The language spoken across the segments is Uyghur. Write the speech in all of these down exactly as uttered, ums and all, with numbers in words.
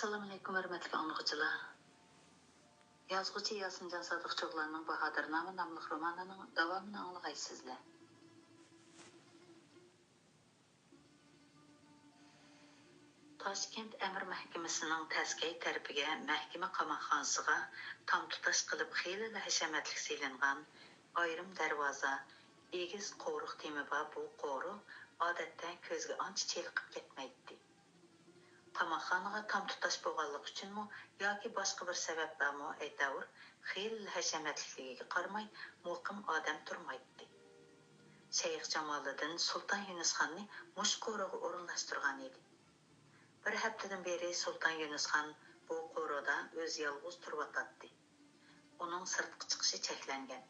ئەسسالامۇئەلەيكۇم، ھۆرمەتلىك ئاڭلىغۇچىلار! يازغۇچى ياسىنجان سادىقچىئوغلاننىڭ باھادىرنامە ناملىق رومانىنىڭ داۋامىنى ئاڭلىغايسىزلەر. تاشكەنت ئەمىر مەھكىمىسىنىڭ تەسكەي تەرىپىگە مەھكىمە قاماقخانىسىغا تام تۇتاش قىلىپ خېلىلا ھەشەمەتلىك سېلىنغان ئايرىم دەرۋازا، ئېگىز قورۇق تېمى بار بۇ قورۇ ئادەتتە كۆزگە ئانچە چېلىقىپ كەتمەيتتى. قاماقخانىغا تام تۇتاش بولغانلىقى ئۈچۈنمۇ ياكى باشقا بىر سەۋەبلەرمۇ ئەيتەۋۇر، خېلىلا ھەشەمەتلىكلىكىگە قارىماي مۇقىم ئادەم تۇرمايتتى. شەيخ جامالىدىن سۇلتان يۇنۇسخاننى مۇشۇ قورۇغا ئورۇنلاشتۇرغان ئىدى. بىر ھەپتىدىن بېرى سۇلتان يۇنۇسخان بۇ قورۇدا ئۆزى يالغۇز تۇرۇۋاتاتتى. ئۇنىڭ سىرتقا چىقىشى چەكلەنگەن.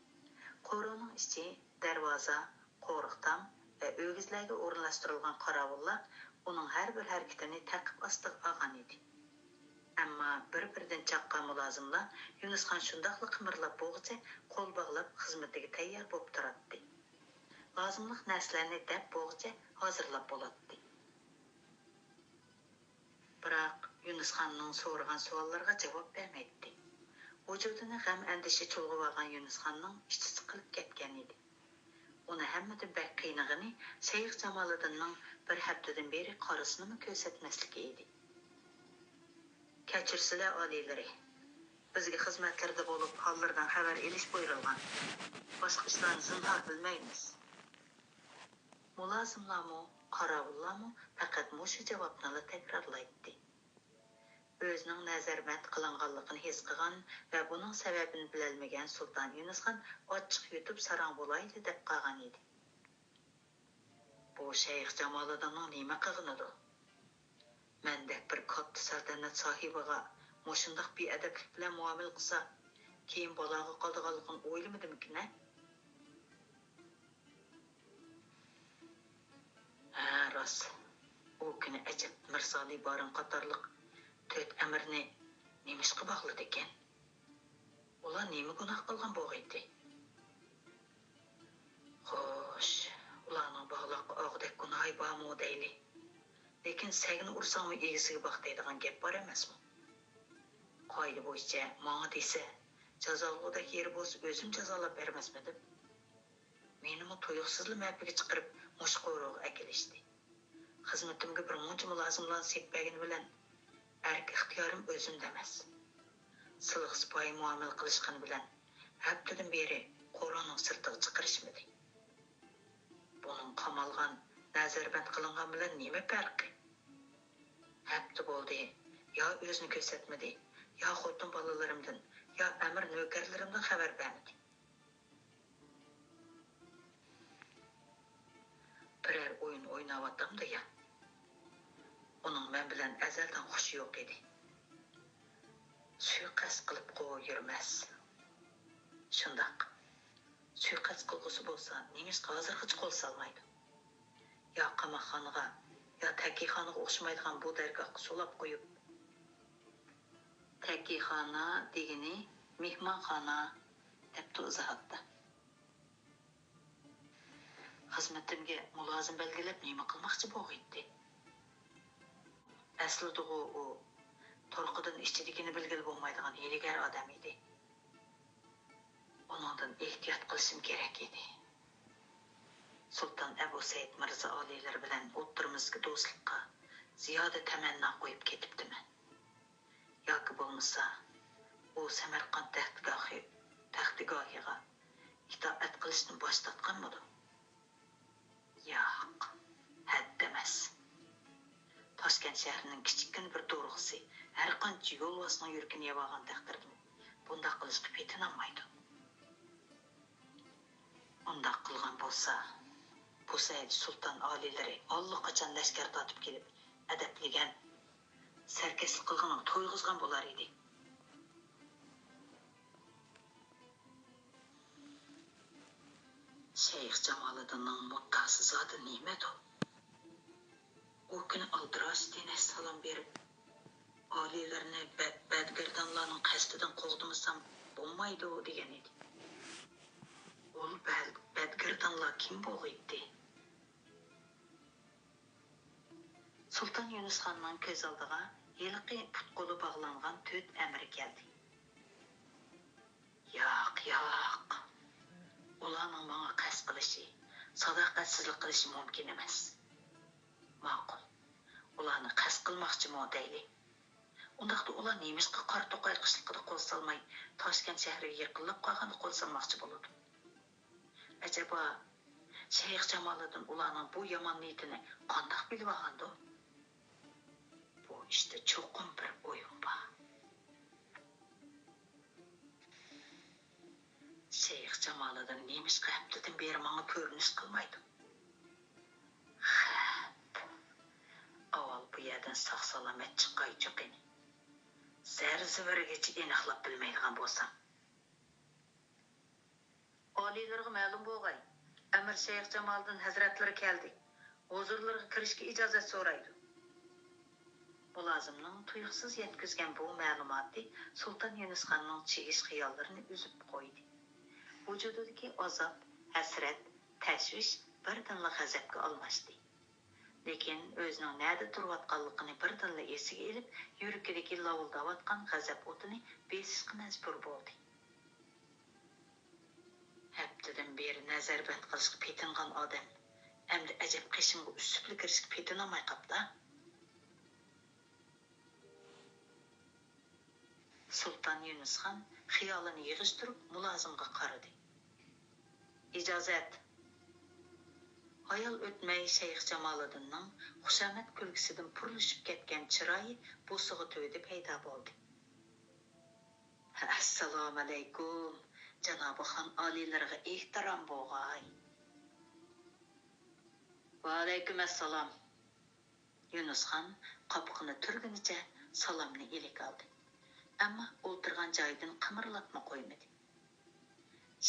قورۇنىڭ ئىچى، دەرۋازا، قورۇق تام ۋە ئۆگزىلەرگە ئورۇنلاشتۇرۇلغان قاراۋۇللار ئۇنىڭ ھەر بىر ھەرىكىتىنى تەقىب ئاستىغا ئالغان ئىدى. ئەمما بىر-بىرىدىن چاققان مۇلازىملار يۇنۇسخان شۇنداقلا قىمىرلاپ بولغۇچە قول باغلاپ خىزمىتىگە تەييار بولۇپ تۇراتتى. لازىملىق نەرسىلەرنى دەپ بولغۇچە ھازىرلاپ بولاتتى. بىراق يۇنۇسخاننىڭ سورىغان سوئاللىرىغا جاۋاب بەرمەيتتى. ۋۇجۇدىنى غەم-ئەندىشە چۇلغىۋالغان يۇنۇسخاننىڭ ئىچى سىقىلىپ كەتكەن ئىدى. ئۇنى ھەممىدىن بەك قىينىغىنى شەيخ جامالىدىننىڭ بىر ھەپتىدىن بېرى قارىسىنىمۇ كۆرسەتمەسلىكى ئىدى. كەچۈرسىلە ئالىيلىرى، بىزگە خىزمەتلىرىدە بولۇپ ھاللىرىدىن خەۋەر ئېلىش بۇيرۇلغان. باشقا ئىشلارنى زىنھار بىلمەيمىز. مۇلازىملارمۇ، قاراۋۇللارمۇ پەقەت مۇشۇ جاۋابنىلا تەكرارلايتتى. ئۆزىنىڭ نەزەربەند قىلىنغانلىقىنى ھېس قىلغان ۋە بۇنىڭ سەۋەبىنى بىلەلمىگەن سۇلتان يۇنۇسخان ئاچچىق يۇتۇپ ساراڭ بولايلى دەپ قالغان ئىدى. بۇ شەيخ جامالىدىننىڭ نېمە قىلغىنىدۇ؟ مەندەك بىر كاتتا سەلتەنەت ساھىبىغا مۇشۇنداق بىئەدەپلىك بىلەن مۇئامىلە قىلسا، كېيىن بالاغا قالىدىغانلىقىنى ئويلىمىدىمىكىن ھە؟ ھە، راست. ئۇ كۈنى ئەجەب مىرزالى بارىن قاتارلىق تۆت ئەمىرنى نېمىشقا باغلىدىكەن؟ ئۇلار نېمە گۇناھ قىلغان بولغىيتتى؟ خوش، ئۇلارنىڭ باغلاققا ئالغۇدەك گۇناھى بارمۇ دەيلى؟ لېكىن سەگنى ئۇرساڭمۇ ئىگىسىگە باق دەيدىغان گەپ بار ئەمەسمۇ؟ قائىدە بويىچە ماڭا دېسە، جازالىغۇدەك يېرى بولسا ئۆزۈم جازالاپ بەرمەسمىدىم؟ مېنىمۇ تۇيۇقسىزلا مەپىگە چىقىرىپ مۇشۇ قورۇغا ئەكېلىشتى. خىزمىتىمگە بىر مۇنچە مۇلازىملارنى سېلىپ بەرگىنى بىلەن ئەرك ئىختىيارىم ئۆزۈمدە ئەمەس. سىلىق سىپايى مۇئامىلە قىلىشقىنى بىلەن ھەپتىدىن بېرى قورۇنىڭ سىرتىغا چىقىرىشمىدى. بۇنىڭ قامالغان، نەزەربەند قىلىنغان بىلەن نېمە پەرقى؟ ھەپتە بولدى، يا ئۆزىنى كۆرسەتمىدى، يا خوتۇن بالىلىرىمدىن، يا ئەمىر نۆكەرلىرىمدىن خەۋەر بەرمىدى. بىرەر ئويۇن ئويناۋاتامدۇ يا؟ ئۇنىڭ مەن بىلەن ئەزەلدىن خۇشى يوق ئىدى. سۇيىقەست قىلىپقۇ يۈرمەس. شۇنداق. سۇيىقەست قىلغۇسى بولسا، نېمىشقا ھازىرغىچە قول سالمايدۇ؟ يا قاماقخانىغا، يا تەكىخانىغا ئوخشىمايدىغان بۇ دەرگاھقا سولاپ قويۇپ. تەكىخانا دېگىنى مېھمانخانا، دەپتۇ ئىزاھاتتا. خىزمىتىمگە مۇلازىم بەلگىلەپ نېمە قىلماقچى بولغىيتتى؟ ئەسلىدىغۇ ئۇ تۇرقىدىن ئىچىدىكىنى بىلگىلى بولمايدىغان ھىيلىگەر ئادەم ئىدى. ئۇنىڭدىن ئېھتىيات قىلىشىم كېرەك ئىدى. سۇلتان ئەبۇ سەئىد مىرزا ئالىيلىرى بىلەن ئوتتۇرىمىزدىكى دوستلۇققا زىيادە تەمەننا قويۇپ كېتىپتىمەن. ياكى بولمىسا، ئۇ سەمەرقاند تەختىگاھى، تەختىگاھىغا ئىتائەت قىلىشتىن باش تارتقانمىدۇ؟ ياق، ھەددىمەس. تاشكەنت شەھىرىنىڭ كىچىككىنە بىر دورىخىسى ھەرقانچە يولۋاسنىڭ يۈرىكىنى يەۋالغان تەقدىردىمۇ بۇنداق قىلىشقا پېتىنالمايدۇ. ئۇنداق قىلغان بولسا، بۇ سەئىدى سۇلتان ئالىيلىرى ئاللىقاچان لەشكەر تارتىپ كېلىپ ئەدەپلىگەن، سەركەسلىك قىلغىنىنى تويغۇزغان بولار ئىدى. شەيخ جامالىدىننىڭ مۇددىئاسى زادى نېمىدۇ؟ ئۇ كۈنى ئالدىراش دېنەش سالام بېرىپ، ئالىيلىرىنى بە-، بەدگەردانلارنىڭ قەستىدىن قوغدىمىسام بولمايدۇ، دېگەن ئىدى. ئۇ بەد-، بەدگەردانلار كىم بولغىيتتى؟ سۇلتان يۇنۇسخاننىڭ كۆز ئالدىغا ھېلىقى پۇت-قولى باغلانغان تۆت ئەمىر كەلدى. ياق، ياق. ئۇلارنىڭ ماڭا قەست قىلىشى، ساداقەتسىزلىك قىلىشى مۇمكىن ئەمەس. ماقۇل، ئۇلارنى قەست قىلماقچىمۇ دەيلى. ئۇنداقتا ئۇلار نېمىشقا قارا توقاي قىشلىقىدا قول سالماي، تاشكەنت شەھىرىگە يېقىنلاپ قالغاندا قول سالماقچى بولىدۇ؟ ئەجەبا، شەيخ جامالىدىن ئۇلارنىڭ بۇ يامان نىيىتىنى قانداق بىلىۋالغاندۇ؟ بۇ ئىشتا چوقۇم بىر ئويۇن بار. شەيخ جامالىدىن نېمىشقا ھەپتىدىن بېرى ماڭا كۆرۈنۈش قىلمايدۇ؟ خەپ. ئاۋۋال بۇ يەردىن ساق-سالامەت چىققايچۇ قېنى. زەر-زىۋىرىگىچە ئېنىقلاپ بىلمەيدىغان بولسام. ئالىيلىرىغا مەلۇم بولغاي، ئەمىر شەيخ جامالىدىن ھەزرەتلىرى كەلدى، ھۇزۇرلىرىغا كىرىشكە ئىجازەت سورايدۇ. مۇلازىمنىڭ تۇيۇقسىز يەتكۈزگەن بۇ مەلۇماتى سۇلتان يۇنۇسخاننىڭ چىگىش خىياللىرىنى ئۈزۈپ قويدى. ۋۇجۇدىدىكى ئازاب، ھەسرەت، تەشۋىش بىردىنلا غەزەپكە ئالماشتى. لېكىن ئۆزىنىڭ نەدە تۇرۇۋاتقانلىقىنى بىردىنلا ئېسىگە ئېلىپ، يۈرىكىدىكى لاۋۇلداۋاتقان غەزەپ ئوتىنى بېسىشقا مەجبۇر بولدى. ھەپتىدىن بېرى نەزەربەند قىلىشقا پېتىنغان ئادەم ئەمدى ئەجەب قېشىمغا ئۈسۈپلا كىرىشكە پېتىنالماي قاپتۇ. سۇلتان يۇنۇسخان خىيالىنى يىغىشتۇرۇپ مۇلازىمغا قارىدى. ئىجازەت! ھايال ئۆتمەي شەيخ جامالىدىننىڭ خۇشامەت كۈلكىسىدىن پۇرلىشىپ كەتكەن چىرايى بوسۇغا تۈۋىدە پەيدا بولدى. ئەسسالامۇئەلەيكۇم، جانابىي خان ئالىيلىرىغا ئېھتىرام بوغاي. ۋەئەلەيكۇم ئەسسالام. يۇنۇسخان قاپىقىنى تۈرگىنىچە سالامنى ئىلىك ئالدى. ئەمما ئولتۇرغان جايىدىن قىمىرلاتما قويمىدى.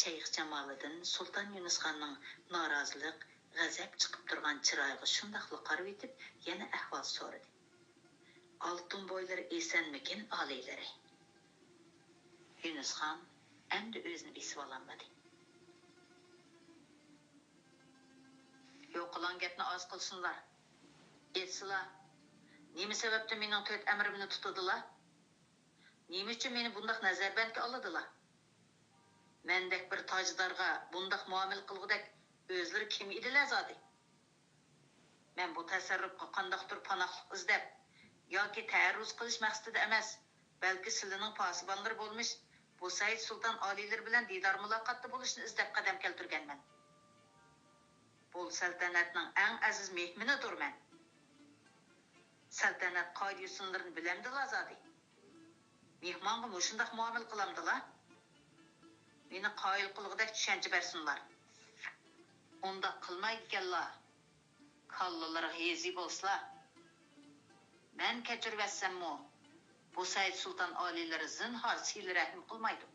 شەيخ جامالىدىن سۇلتان يۇنۇسخاننىڭ نارازىلىق، غەزەپ چىقىپ تۇرغان چىرايىغا شۇنداقلا قارىۋېتىپ، يەنە ئەھۋال سورىدى. ئالتۇن بويلىرى ئېسەنمىكىن، ئالىيلىرى؟ يۇنۇسخان ئەمدى ئۆزىنى بېسىۋالالمىدى. يوقىلاڭ گەپنى ئاز قىلسۇنلار. ئېيتسىلا، نېمە سەۋەبتىن مېنىڭ تۆت ئەمرىمنى تۇتىدىلا؟ نېمە ئۈچۈن مېنى بۇنداق نەزەربەندكە ئالىدىلا؟ مەندەك بىر تاجدارغا بۇنداق مۇئامىلە قىلغۇدەك ئۆزلىرى كىم ئىدىلە زادى؟ مەن بۇ تەسەررۇپقا قانداقتۇر پاناھلىق ئىزدەپ ياكى تەئەررۇز قىلىش مەقسىتىدە ئەمەس، بەلكى سىلىنىڭ پاسىبانلىرى بولمىش بۇسەيد سۇلتان ئالىيلىرى بىلەن دىدار مۇلاقاتتا بولۇشنى ئىزدەپ قەدەم كەلتۈرگەنمەن. بۇ سەلتەنەتنىڭ ئەڭ ئەزىز مېھمىنىدۇر مەن. سەلتەنەت قائىدە-يوسۇنلىرىنى بىلەمدىلا زادى؟ مېھمانغا مۇشۇنداق مۇئامىلە قىلامدىلا؟ مېنى قايىل قىلغۇدەك چۈشەنچە بەرسۇنلار. ئۇنداق قىلمايدىكەنلا، كاللىلىرىغا ھېزى بولسىلا. مەن كەچۈرۈۋەتسەممۇ، بۇسەيد سۇلتان ئالىيلىرى زىنھار سىلە-رەھىم قىلمايدۇ.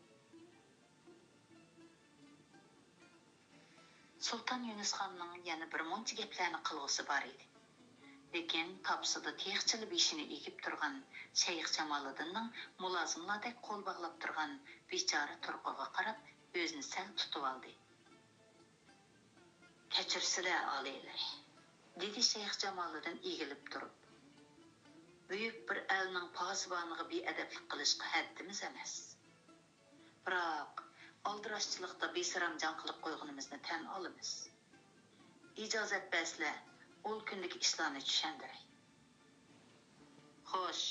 سۇلتان يۇنۇسخاننىڭ يەنە بىر مۇنچە گەپلەرنى قىلغۇسى بار ئىدى. لېكىن تاپىسىدا تېخىچىلا بېشىنى ئېگىپ تۇرغان شەيخ جامالىدىننىڭ مۇلازىملاردەك قول باغلاپ تۇرغان بىچارە تۇرقىغا قاراپ ئۆزىنى سەل تۇتۇۋالدى. كەچۈرسىلە، ئالىيلىرى، دېدى شەيخ جامالىدىن ئېگىلىپ تۇرۇپ. بۈيۈك بىر ئەلنىڭ پاسىبانىغا بىئەدەپلىك قىلىشقا ھەددىمىز ئەمەس. بىراق، ئالدىراشچىلىقتا بىسىرام جان قىلىپ قويغىنىمىزنى تەن ئالىمىز. ئىجازەت بەرسىلە، ئۇل كۈندىكى ئىشلارنى چۈشەندۈرەي. خوش،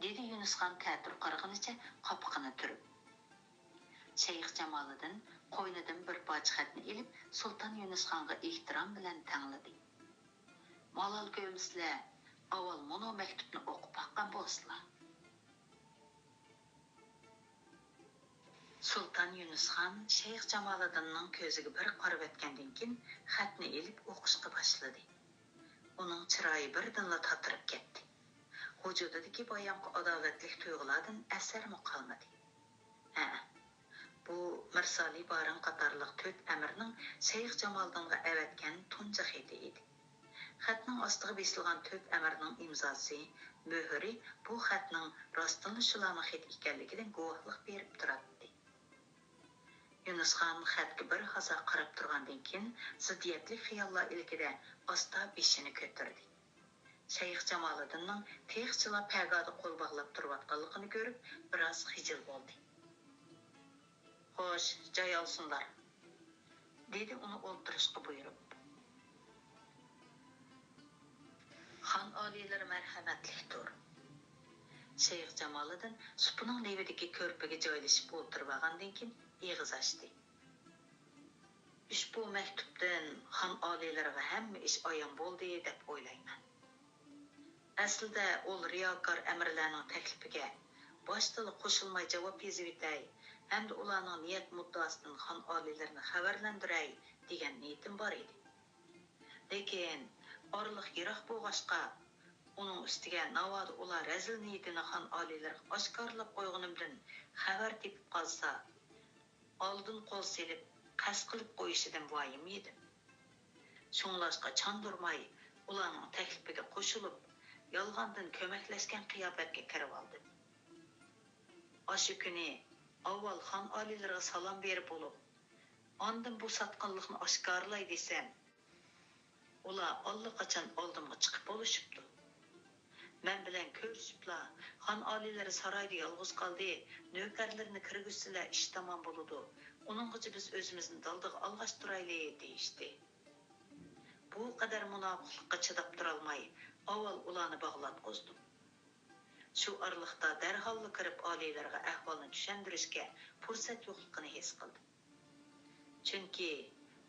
دېدى يۇنۇسخان تەتۈر قارىغىنىچە قاپىقىنى تۈرۈپ. شەيخ جامالىدىن قوينىدىن بىر پارچە خەتنى ئېلىپ، سۇلتان يۇنۇسخانغا ئېھتىرام بىلەن تەڭلىدى. مالال كۆرمىسىلە، ئاۋۋال مۇنۇ مەكتۇپنى ئوقۇپ باققان بولسىلا. سۇلتان يۇنۇسخان شەيخ جامالىدىننىڭ كۆزىگە بىر قارىۋەتكەندىن كېيىن، خەتنى ئېلىپ ئوقۇشقا باشلىدى. ئۇنىڭ چىرايى بىردىنلا تاتىرىپ كەتتى. ۋۇجۇدىدىكى بايامقى ئاداۋەتلىك تۇيغۇلاردىن ئەسەرمۇ قالمىدى. ھە، بۇ مىرسالى بارىن قاتارلىق تۆت ئەمىرنىڭ شەيخ جامالىدىنغا ئەۋەتكەن تۇنجى خېتى ئىدى. خەتنىڭ ئاستىغا بېسىلغان تۆت ئەمىرنىڭ ئىمزاسى، مۆھۈرى بۇ خەتنىڭ راستتىنلا شۇلارنىڭ خېتى ئىكەنلىكىدىن گۇۋاھلىق بېرىپ تۇراتتى. يۇنۇسخان خەتكە بىر ھازا قاراپ تۇرغاندىن كېيىن، زىددىيەتلىك خىياللار ئىلكىدە ئاستا بېشىنى كۆتۈردى. شەيخ جامالىدىننىڭ تېخىچىلا پەگادا قول باغلاپ تۇرۇۋاتقانلىقىنى كۆرۈپ، بىراز خىجىل بولدى. «خوش، جاي ئالسۇنلار»، دېدى ئۇنى ئولتۇرۇشقا بۇيرۇپ. خان ئالىيلىرى مەرھەمەتلىكتۇر. شەيخ جامالىدىن سۇپىنىڭ لېۋىدىكى كۆرپىگە جايلىشىپ ئولتۇرۇۋالغاندىن كېيىن ئېغىز ئاچتى. ئۇشبۇ مەكتۇپتىن خان ئالىيلىرىغا ھەممە ئىش ئايان بولدى دەپ ئويلايمەن. ئەسلىدە ئۇل رىياكار ئەمىرلەرنىڭ تەكلىپىگە باشتىلا قوشۇلماي جاۋاب يېزىۋېتەي ھەمدە ئۇلارنىڭ نىيەت مۇددىئاسىدىن خان ئالىيلىرىنى خەۋەرلەندۈرەي دېگەن نىيىتىم بار ئىدى. لېكىن ئارىلىق يىراق بولغاچقا، ئۇنىڭ ئۈستىگە ناۋادا ئۇلار رەزىل نىيىتىنى خان ئالىيلىرىغا ئاشكارىلاپ قويغىنىمدىن خەۋەر تېپىپ قالسا، ئالدىن قول سېلىپ، قەست قىلىپ قويۇشىدىن ۋايىم يېدىم. شۇڭلاشقا چاندۇرماي، ئۇلارنىڭ تەكلىپىگە قوشۇلۇپ، يالغاندىن كۆمەكلەشكەن قىياپەتكە كىرىۋالدىم. ئاشۇ كۈنى ئاۋۋال خان ئالىيلىرىغا سالام بېرىپ بولۇپ، ئاندىن بۇ ساتقىنلىقنى ئاشكارىلاي دېسەم، ئۇلار ئاللىقاچان ئالدىمغا چىقىپ بولۇشۇپتۇ. مەن بىلەن كۆرۈشۈپلا، خان ئالىيلىرى سارايدا يالغۇز قالدى، نۆكەرلىرىنى كىرگۈزسىلە ئىش تامام بولىدۇ، ئۇنىڭغىچە بىز ئۆزىمىزنى دالدىغا ئالغاچتۇرايلى، دېيىشتى. بۇ قەدەر مۇناپىقلىققا چىداپ تۇرالماي، ئاۋۋال ئۇلارنى باغلاتقۇزدۇم. شۇ ئارىلىقتا دەرھاللا كىرىپ ئالىيلىرىغا ئەھۋالنى چۈشەندۈرۈشكە پۇرسەت يوقلۇقىنى ھېس قىلدىم. چۈنكى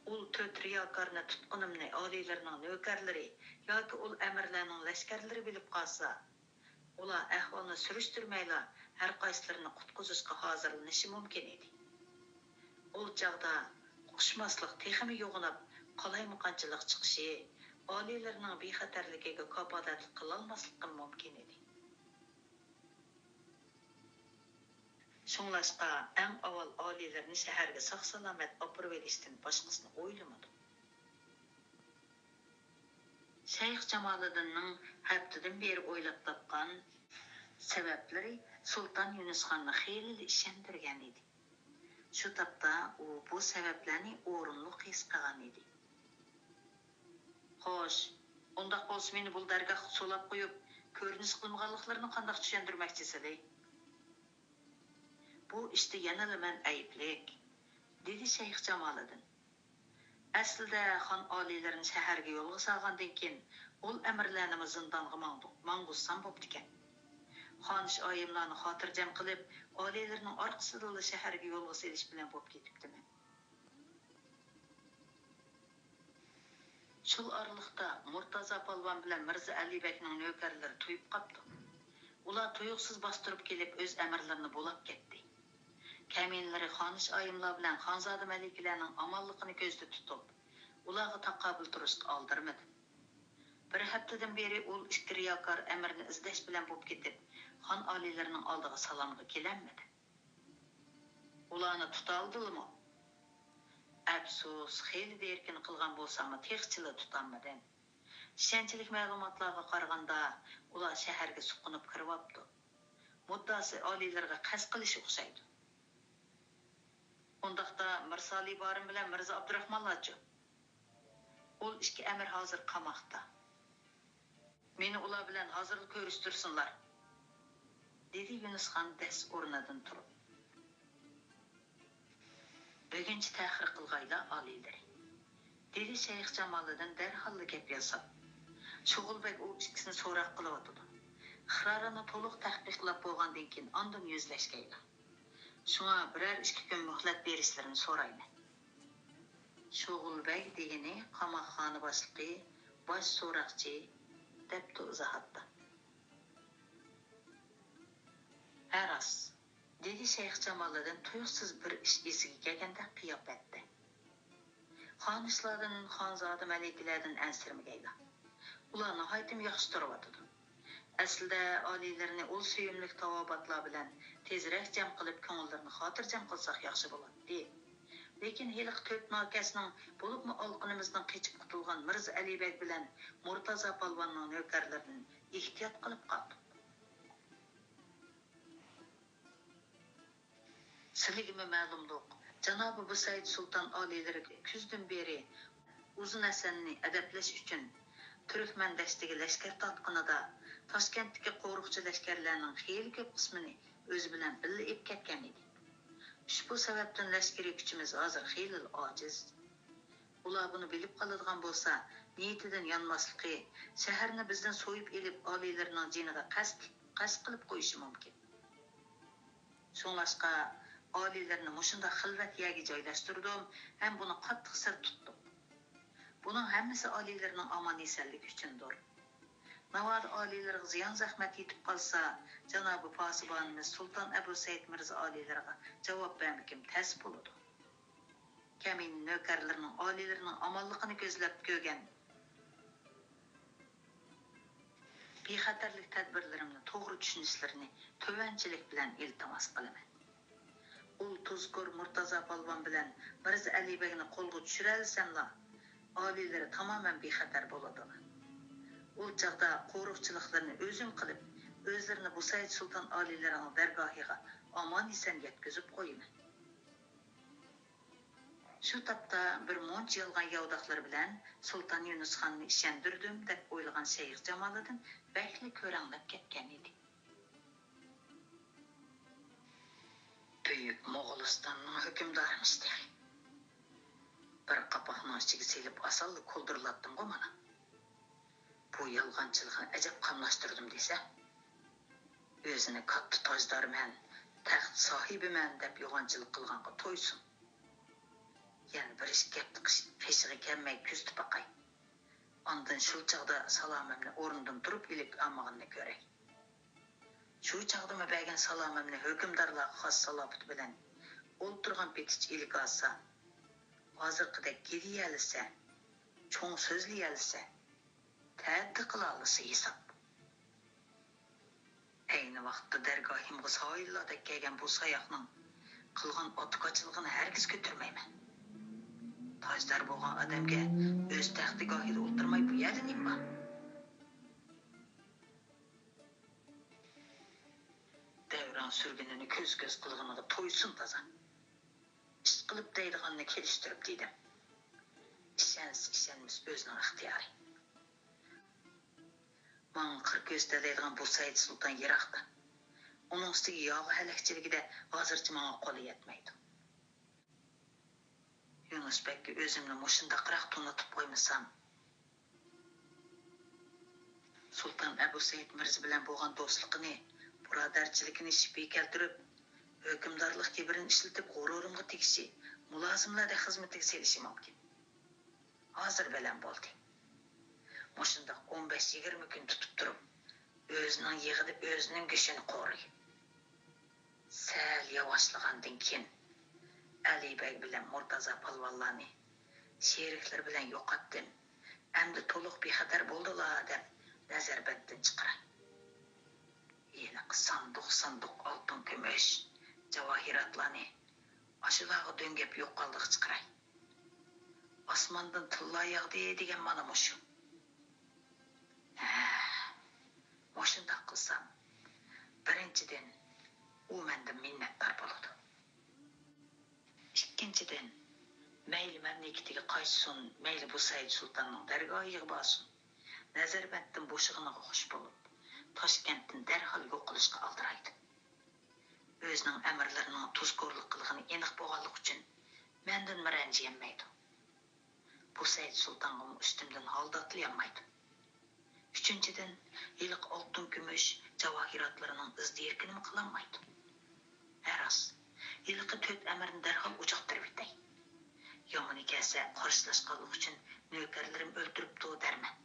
ئۇل تۆت رىياكارنى تۇتقىنىمنى ئالىيلىرىنىڭ نۆكەرلىرى ياكى ئۇل ئەمىرلەرنىڭ لەشكەرلىرى بىلىپ قالسا، ئۇلار ئەھۋالنى سۈرۈشتۈرمەيلا ھەرقايسىلىرىنى قۇتقۇزۇشقا ھازىرلىنىشى مۇمكىن ئىدى. ئۇ چاغدا ئۇقۇشماسلىق تېخىمۇ يوغىناپ، قالايمىقانچىلىق چىقىشى، ئالىيلىرىنىڭ بىخەتەرلىكىگە كاپالەتلىك قىلالماسلىقىم مۇمكىن ئىدى. شۇڭلاشقا، ئەڭ ئاۋۋال ئالىيلىرىنى شەھەرگە ساق-سالامەت ئاپىرىۋېلىشتىن باشقىسىنى ئويلىمىدىم. شەيخ جامالىدىننىڭ ھەپتىدىن بېرى ئويلاپ تاپقان سەۋەبلىرى سۇلتان يۇنۇسخاننى خېلىلا ئىشەندۈرگەن ئىدى. شۇ تاپتا ئۇ بۇ سەۋەبلەرنى ئورۇنلۇق ھېس قىلغان ئىدى. خوش، ئۇنداق بولسا مېنى بۇ دەرگاھقا سولاپ قويۇپ، كۆرۈنۈش قىلمىغانلىقلىرىنى قانداق چۈشەندۈرمەكچىسىلەر؟ بۇ ئىشتا يەنىلا مەن ئەيىبلىك، دېدى شەيخ جامالىدىن. ئەسلىدە خان ئالىيلىرىنى شەھەرگە يولغا سالغاندىن كېيىن، ئۇل ئەمىرلەرنىمۇ زىندانغا ماڭدۇق، ماڭغۇزسام بوپتىكەن. خانىش ئايىملارنى خاتىرجەم قىلىپ، ئالىيلىرىنىڭ ئارقىسىدىنلا شەھەرگە يولغا سېلىش بىلەن بوپ كېتىپتىمەن. شۇ ئارىلىقتا مۇرتازا پالۋان بىلەن مىرزا ئەلى بەگنىڭ نۆكەرلىرى تويۇپ قاپتۇ. ئۇلار تۇيۇقسىز باستۇرۇپ كېلىپ، ئۆز ئەمىرلىرىنى بۇلاپ كەتتى. كەمىنىلىرى خانىش ئايىملار بىلەن خانزادە مەلىكىلەرنىڭ ئامانلىقىنى كۆزدە تۇتۇپ، ئۇلارغا تاقابىل تۇرۇشقا ئالدىرىمىدى. بىر ھەپتىدىن بېرى ئۇل ئىككى رىياكار ئەمىرنى ئىزدەش بىلەن بوپ كېتىپ، خان ئالىيلىرىنىڭ ئالدىغا سالامغا كېلەلمىدى. ئۇلارنى تۇتالدىلىمۇ؟ ئەپسۇس، خېلى دېرىكىنى قىلغان بولساممۇ، تېخىچىلا تۇتالمىدىم. ئىشەنچلىك مەلۇماتلارغا قارىغاندا، ئۇلار شەھەرگە سوقۇنۇپ كىرىۋاپتۇ. مۇددىئاسى ئالىيلىرىغا قەست قىلىش ئوخشايدۇ. ئۇنداقتا مىرسالىھ بارىن بىلەن مىرزا ئابدۇراخمانلارچۇ؟ ئۇل ئىككى ئەمىر ھازىر قاماقتا. مېنى ئۇلار بىلەن ھازىرلا كۆرۈشتۈرسۇنلار، دېدى يۇنۇسخان دەس ئورنىدىن تۇرۇپ. بۈگۈنچە تەخىر قىلغايلا، ئالىيلىرى، دېدى شەيخ جامالىدىن دەرھاللا گەپ ياساپ. شوغۇل بەگ ئۇ ئىككىسىنى سوراق قىلىۋاتىدۇ. ئىقرارىنى تولۇق تەھقىقلاپ بولغاندىن كېيىن ئاندىن يۈزلەشكەيلا. شۇڭا بىرەر ئىككى كۈن مۆھلەت بېرىشلىرىنى سورايمەن. شوغۇل بەگ دېگىنى قاماقخانا باشلىقى، باش سوراقچى، دەپتۇ ئىزاھاتتا. ھە، راست، دېدى شەيخ جامالىدىن تۇيۇقسىز بىر ئىش ئېسىگە كەلگەندەك قىياپەتتە. خانىشلاردىن، خانزادە مەلىكىلەردىن ئەنسىرىمىگەيلا. ئۇلار ناھايىتىمۇ ياخشى تۇرۇۋاتىدۇ. ئەسلىدە ئالىيلىرىنى ئۇل سۆيۈملۈك تاۋابىئاتلار بىلەن تېزرەك جەم قىلىپ، كۆڭۈللىرىنى خاتىرجەم قىلساق ياخشى بولاتتى. لېكىن ھېلىقى تۆت ناكەسنىڭ، بولۇپمۇ ئالىقىنىمىزنىڭ قېچىپ قۇتۇلغان مىرزا ئەلى بەگ بىلەن مۇرتازا پالۋاننىڭ نۆكەرلىرىدىن ئېھتىيات قىلىپ قالدۇق. سىلىگىمۇ مەلۇملۇق، جانابى بۇسەيد سۇلتان ئالىيلىرى كۈزدىن بېرى ئۇزۇن ھەسەننى ئەدەپلەش ئۈچۈن تۈركمەن دەشتىگە لەشكەر تارتقىنىدا، تاشكەنتتىكى قورۇقچى لەشكەرلەرنىڭ خېلى كۆپ قىسمىنى ئۆزى بىلەن بىللە ئېلىپ كەتكەن ئىدى. ئۇشبۇ سەۋەبتىن لەشكىرىي كۈچىمىز ھازىر خېلىلا ئاجىز. ئۇلار بۇنى بىلىپ قالىدىغان بولسا، نىيىتىدىن يانماسلىقى، شەھەرنى بىزدىن سويۇپ ئېلىپ، ئالىيلىرىنىڭ جېنىغا قەست، قەست قىلىپ قويۇشى مۇمكىن. شۇڭلاشقا، ئالىيلىرىنى مۇشۇنداق خىلۋەت يەرگە جايلاشتۇردۇم ھەم بۇنى قاتتىق سىر تۇتتۇم. بۇنىڭ ھەممىسى ئالىيلىرىنىڭ ئامان-ئېسەنلىكى ئۈچۈندۇر. ناۋادا ئالىيلىرىغا زىيان-زەخمەت يېتىپ قالسا، جانابى پاسىبانىمىز سۇلتان ئەبۇ سەئىد مىرزا ئالىيلىرىغا جاۋاب بەرمىكىم تەس بولىدۇ. كەمىنە نۆكەرلىرىنىڭ ئالىيلىرىنىڭ ئامانلىقىنى كۆزلەپ كۆرگەن بىخەتەرلىك تەدبىرلىرىمنى توغرا چۈشىنىشلىرىنى تۆۋەنچىلىك بىلەن ئىلتىماس قىلىمەن. ئۇل تۇزكور مۇرتازا پالۋان بىلەن مىرزا ئەلى بەگنى قولغا چۈشۈرەلىسەملا، ئالىيلىرى تامامەن بىخەتەر بولىدىلا. ئۇ چاغدا قورۇقچىلىقلىرىنى ئۆزۈم قىلىپ، ئۆزلىرىنى بۇسەيد سۇلتان ئالىيلىرىنىڭ دەرگاھىغا ئامان-ئېسەن يەتكۈزۈپ قويىمەن. شۇ تاپتا بىر مۇنچە يالغان ياۋىداقلىرى بىلەن سۇلتان يۇنۇسخاننى ئىشەندۈردۈم دەپ ئويلىغان شەيخ جامالىدىن بەكلا كۆرەڭلەپ كەتكەن ئىدى. بۈيۈك موغۇلىستاننىڭ ھۆكۈمدارىمىش تېخى. بىر قاپاقنىڭ ئىچىگە سېلىپ ئاسانلا كولدۇرلاتتىمغۇ مانا. بۇ يالغانچىلىقنى ئەجەب قاملاشتۇردۇم دېسە. ئۆزىنى كاتتا تاجدارمەن، تەخت ساھىبىمەن دەپ يوغانچىلىق قىلغانغا تويسۇن. يەنە بىر ئىككى ھەپتە قېشىغا كەلمەي كۆزىتىپ باقاي. ئاندىن شۇ چاغدا سالامەمنى ئورنىدىن تۇرۇپ ئېلىپ ئالمىغىنىنى كۆرەي. شۇ چاغدىمۇ بەرگەن سالامەمنى ھۆكۈمدارلارغا خاس سالاپىتى بىلەن ئولتۇرغان پېتىچە ئېلىپ ئالسا، ھازىرقىدەك گىدىيەلىسە، چوڭ سۆزلىيەلىسە، تەددى قىلالىسا ھېساب. ئەينى ۋاقىتتا دەرگاھىمغا سايىللاردەك كەلگەن بۇ ساياقنىڭ قىلغان ئاتىكاچىلىقىنى ھەرگىز كۆتۈرمەيمەن. تاجدار بولغان ئادەمگە ئۆز تەختىگاھىدا ئولتۇرماي بۇ يەردە نېمە بار؟ دەۋران سۈرگۈنىنى كۆز-كۆز قىلغىنىغا تويسۇن تازا. ئىشقىلىپ دەيدىغاننى كېلىشتۈرۈپ دېدىم. ئىشەنسە ئىشەنمىسە ئۆزىنىڭ ئىختىيارى. ماڭا قىر كۆرسىتەلەيدىغان بۇ سەئىد سۇلتان يىراقتا. ئۇنىڭ ئۈستىگە ياغا ھەلەكچىلىكىدە ھازىرچە ماڭا قولى يەتمەيدۇ. يۇنۇس بەگكە ئۆزۈمنى مۇشۇنداقراق تونۇتۇپ قويمىسام. سۇلتان ئەبۇ سەئىد مىرزا بىلەن بولغان دوستلۇقىنى، بۇرادەرچىلىكىنى شىپىي كەلتۈرۈپ، ھۆكۈمدارلىق كىبىرىنى ئىشلىتىپ غۇرۇرۇمغا تېگىشى، مۇلازىملاردەك خىزمىتىگە سېلىشى مۇمكىن. ھازىر بەلەن بولدى. مۇشۇنداق ئون بەش يىگىرمە كۈن تۇتۇپ تۇرۇپ، ئۆزىنىڭ يېغىدا ئۆزىنىڭ گۆشىنى قورۇي. سەل ياۋاشلىغاندىن كېيىن، ئەلى بەگ بىلەن مۇرتازا پالۋانلارنى شېرىكلىرى بىلەن يوقاتتىم، ئەمدى تولۇق بىخەتەر بولدىلا دەپ نەزەربەندتىن چىقىراي. ھېلىقى ساندۇق-ساندۇق ئالتۇن-كۈمۈش، جاۋاھىراتلارنى ئاشۇلارغا دۆڭگەپ يوق قالدىغا چىقىراي. ئاسماندىن تىللا ياغدى دېگەن مانا مۇشۇ. ھە، مۇشۇنداق قىلسام، بىرىنچىدىن، ئۇ مەندىن مىننەتدار بولىدۇ. ئىككىنچىدىن، مەيلى مەملىكىتىگە قايتسۇن، مەيلى بۇ سەئىد سۇلتاننىڭ دەرگاھىغا بارسۇن، نەزەربەندتىن بوشىغىنىغا خۇش بولۇپ، تاشكەنتتىن دەرھال يوقىلىشقا ئالدىرايدۇ. ئۆزىنىڭ ئەمىرلىرىنىڭ تۇزكورلۇق قىلغىنى ئېنىق بولغانلىقى ئۈچۈن مەندىنمۇ رەنجىيەلمەيدۇ. بۇ سەئىد سۇلتانغىمۇ ئۈستۈمدىن ھالدا ئاتلىيالمايدۇ. ئۈچىنچىدىن، ھېلىقى ئالتۇن-كۈمۈش، جاۋاھىراتلىرىنىڭ ئىز-دېرىكىنىمۇ قىلالمايدۇ. ھە راست، ھېلىقى تۆت ئەمىرنى دەرھال ئوچاقتۇرۇۋېتەي. يامىنى كەلسە، قارشىلاشقانلىقى ئۈچۈن نۆكەرلىرىم ئۆلتۈرۈپتۇ دەرمەن.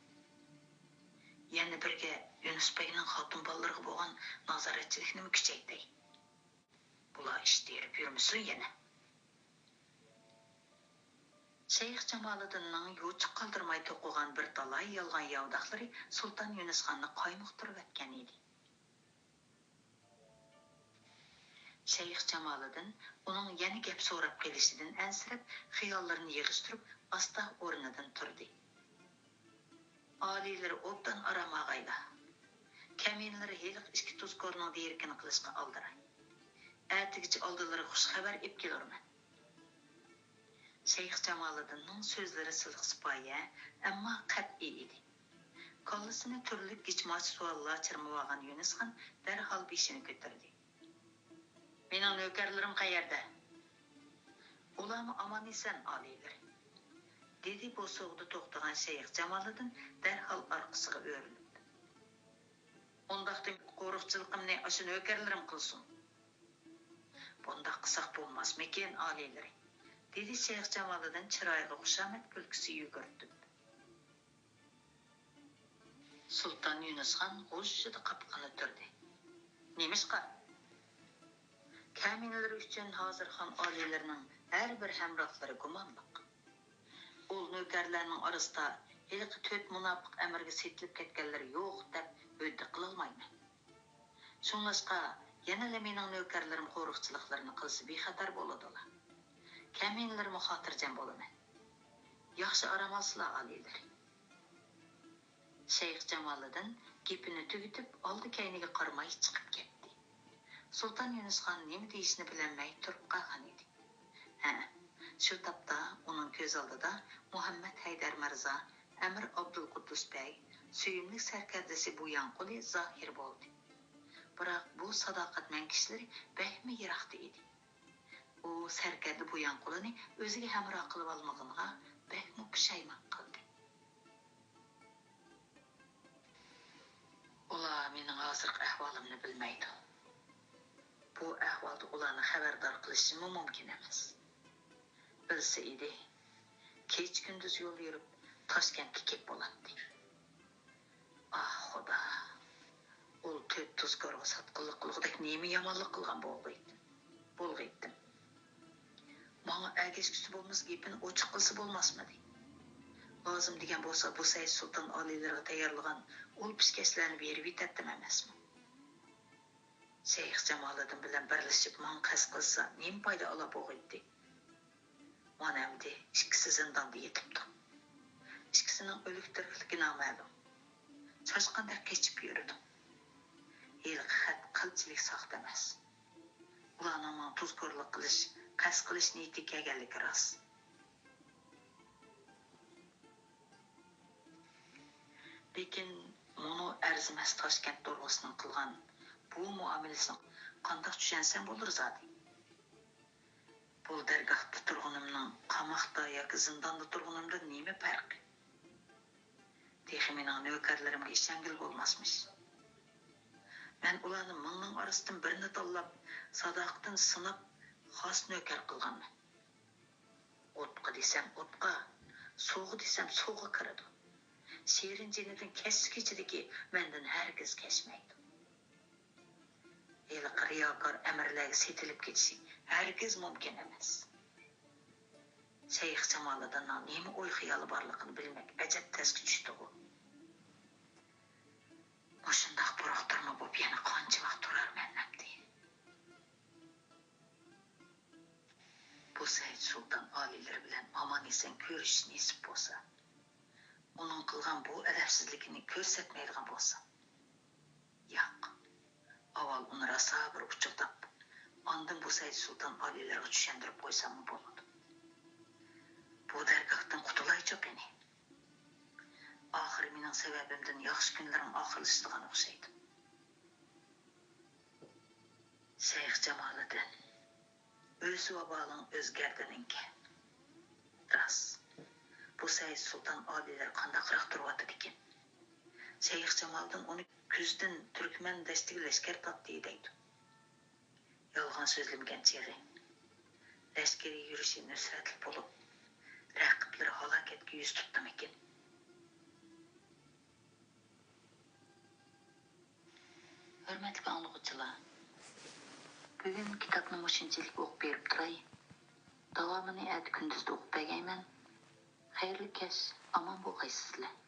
يەنە بىرگە، يۇنۇس بەگنىڭ خاتۇن بالىلىرىغا بولغان نازارەتچىلىكىنىمۇ كۈچەيتەي. بۇلار ئىش تېرىپ يۈرمىسۇن يەنە. شەيخ جامالىدىننىڭ يوچۇق قالدۇرماي توقۇغان بىر تالاي يالغان ياۋىداقلىرى سۇلتان يۇنۇسخاننى قايمۇقتۇرۇۋەتكەن ئىدى. شەيخ جامالىدىن ئۇنىڭ يەنە گەپ سوراپ قېلىشىدىن ئەنسىرەپ، خىياللىرىنى يىغىشتۇرۇپ، ئاستا ئورنىدىن تۇردى. ئالىيلىرى ئوبدان ئارام ئالغايلا. كەمىنىلىرى ھېلىقى ئىككى تۇزكورنىڭ دېرىكىنى قىلىشقا ئالدىراي. ئەتىگىچە ئالدىلىرىغا خۇش خەۋەر ئېلىپ كېلۇرمەن. شەيخ جامالىدىننىڭ سۆزلىرى سىلىق سىپايە، ئەمما قەتئىي ئىدى. كاللىسىنى تۈرلۈك گىچماچ سوئاللار چىرمىۋالغان يۈنۈسخان دەرھال بېشىنى كۆتۈردى. مېنىڭ نۆكەرلىرىم قەيەردە؟ ئۇلارمۇ ئامان-ئېسەن، ئالىيلىرى، دېدى بوسۇغىدا توختىغان شەيخ جامالىدىن دەرھال ئارقىسىغا ئۆرۈلۈپ. ئۇنداقتا قورۇقچىلىقىمنى ئاشۇ نۆكەرلىرىم قىلسۇن. بۇنداق قىلساق بولماسمىكىن، ئالىيلىرى؟ دېدى شەيخ جامالىدىن چىرايىغا خۇشامەت كۈلكىسى يۈگۈرتۈپ. سۇلتان يۈنۈسخان غۇژژىدە قاپىقىنى تۈردى. نېمىشقا؟ كەمىنىلىرى ئۈچۈن ھازىرخان ئالىيلىرىنىڭ ھەر بىر ھەمراھلىرى گۇمانلىق. ئۇل نۆكەرلەرنىڭ ئارىسىدا ھېلىقى تۆت مۇناپىق ئەمىرگە سېتىلىپ كەتكەنلىرى يوق دەپ ھۆددە قىلالمايمەن. شۇڭلاشقا، يەنىلا مېنىڭ نۆكەرلىرىم قورۇقچىلىقلىرىنى قىلسا بىخەتەر بولىدۇلا. كەمىنىلىرىمۇ خاتىرجەم بولىمەن. ياخشى ئارام ئالسىلا، ئالىيلىرى. شەيخ جامالىدىن گېپىنى تۈگىتىپ، ئالدى-كەينىگە قارىماي چىقىپ كەتتى. سۇلتان يۈنۈسخان نېمە دېيىشنى بىلەلمەي تۇرۇپ قالغان ئىدى. ھە، شۇ تاپتا ئۇنىڭ كۆز ئالدىدا مۇھەممەد ھەيدەر مىرزا، ئەمىر ئابدۇلقۇددۇس بەگ، سۆيۈملۈك سەركەردىسى بۇياڭقۇلى زاھىر بولدى. بىراق بۇ ساداقەتمەن كىشىلىرى بەكمۇ يىراقتا ئىدى. ئۇ سەركەردە بۇياڭقۇلىنى ئۆزىگە ھەمراھ قىلىۋالمىغىنىغا بەكمۇ پۇشايمان قىلدى. ئۇلار مېنىڭ ھازىرقى ئەھۋالىمنى بىلمەيدۇ. بۇ ئەھۋالدىن ئۇلارنى خەۋەردار قىلىشىممۇ مۇمكىن ئەمەس. بىلسە ئىدى، كېچە-كۈندۈز يول يۈرۈپ، تاشكەنتكە كېلىپ بولاتتى. ئاھ، خۇدا! ئۇل تۆت تۇزكورغا ساتقىنلىق قىلغۇدەك نېمە يامانلىق قىلغان بولغىيتتىم؟ بولغىيتتىم. ماڭا ئەگەشكۈسى بولمىسا، گېپىنى ئوچۇق قىلسا بولماسمىدى؟ لازىم دېگەن بولسا، بۇ سەئىد سۇلتان ئالىيلىرىغا تەييارلىغان ئۇل پىشكەچلەرنى بېرىۋېتەتتىم ئەمەسمۇ؟ شەيخ جامالىدىن بىلەن بىرلىشىپ ماڭا قەست قىلسا، نېمە پايدا ئالا بولغىيتتى؟ مانا ئەمدى ئىككىسى زىنداندا يېتىپتۇ. ئىككىسىنىڭ ئۆلۈك-تىرىكلىكى نامەلۇم. چاشقاندەك قېچىپ يۈرىدۇ. ھېلىقى خەت قىلچىلىك ساختا ئەمەس. ئۇلارنىڭ ماڭا تۇزكورلۇق قىلىش، قەست قىلىش نىيىتىگە كەلگەنلىكى راست. لېكىن مۇنۇ ئەرزىمەس تاشكەنت تۇرغۇسىنىڭ قىلغان بۇ مۇئامىلىسىنى قانداق چۈشەنسەم بولۇر زادى؟ بۇ دەرگاھتا تۇرغىنىمنىڭ قاماقتا ياكى زىنداندا تۇرغىنىمدىن نېمە پەرقى؟ تېخى مېنىڭ نۆكەرلىرىمگە ئىشەنگىلى بولماسمىش. مەن ئۇلارنى مىڭنىڭ ئارىسىدىن بىرنى تاللاپ، ساداقىتىنى سىناپ، خاس نۆكەر قىلغانمەن. ئوتقا دېسەم ئوتقا، سۇغا دېسەم سۇغا كىرىدۇ. شېرىن جېنىدىن كەچسە كېچىدىكى، مەندىن ھەرگىز كەچمەيدۇ. ھېلىقى رىياكار ئەمىرلەرگە سېتىلىپ كېتىشى ھەرگىز مۇمكىن ئەمەس. شەيخ جامالىدىننىڭ نېمە ئوي-خىيالى بارلىقىنى بىلمەك ئەجەب تەسكە چۈشتىغۇ. مۇشۇنداق بۇرۇقتۇرما بولۇپ يەنە قانچە ۋاق تۇرارمەن ئەمدى؟ بۇ سەئىد سۇلتان ئالىيلىرى بىلەن ئامان-ئېسەن كۆرۈشۈش نېسىپ بولسا، ئۇنىڭ قىلغان بۇ ئەدەپسىزلىكىنى كۆرسەتمەيدىغان بولسا. ياق، ئاۋۋال ئۇنى راسا بىر ئۇچۇقلاپ، ئاندىن بۇ سەئىد سۇلتان ئالىيلىرىغا چۈشەندۈرۈپ قويساممۇ بولىدۇ. بۇ دەرگاھتىن قۇتۇلايچۇ قېنى. ئاخىرى مېنىڭ سەۋەبىمدىن ياخشى كۈنلىرىڭ ئاخىرلىشىدىغان ئوخشايدۇ. شەيخ جامالىدىن، ئۆز ۋابالىڭ ئۆز گەردىنىڭكى. راست، بۇ سەئىد سۇلتان ئالىيلىرى قانداقراق تۇرۇۋاتىدىكىن؟ شەيخ جامالىدىن ئۇنى كۈزدىن تۈركمەن دەشتىگە لەشكەر تارتتى دەيدۇ. يالغان سۆزلىمىگەن چېغى. لەشكىرىي يۈرۈشى نۇسرەتلىك بولۇپ، رەقىبلىرى ھالاكەتكە يۈز تۇتتىمىكىن؟ ھۆرمەتلىك ئاڭلىغۇچىلار، بۈگۈن كىتابنى مۇشۇنچىلىك ئوقۇپ بېرىپ تۇراي. داۋامىنى ئەتە كۈندۈزدە ئوقۇپ بەرگەيمەن. خەيرلىك كەچ، ئامان بولغايسىزلەر.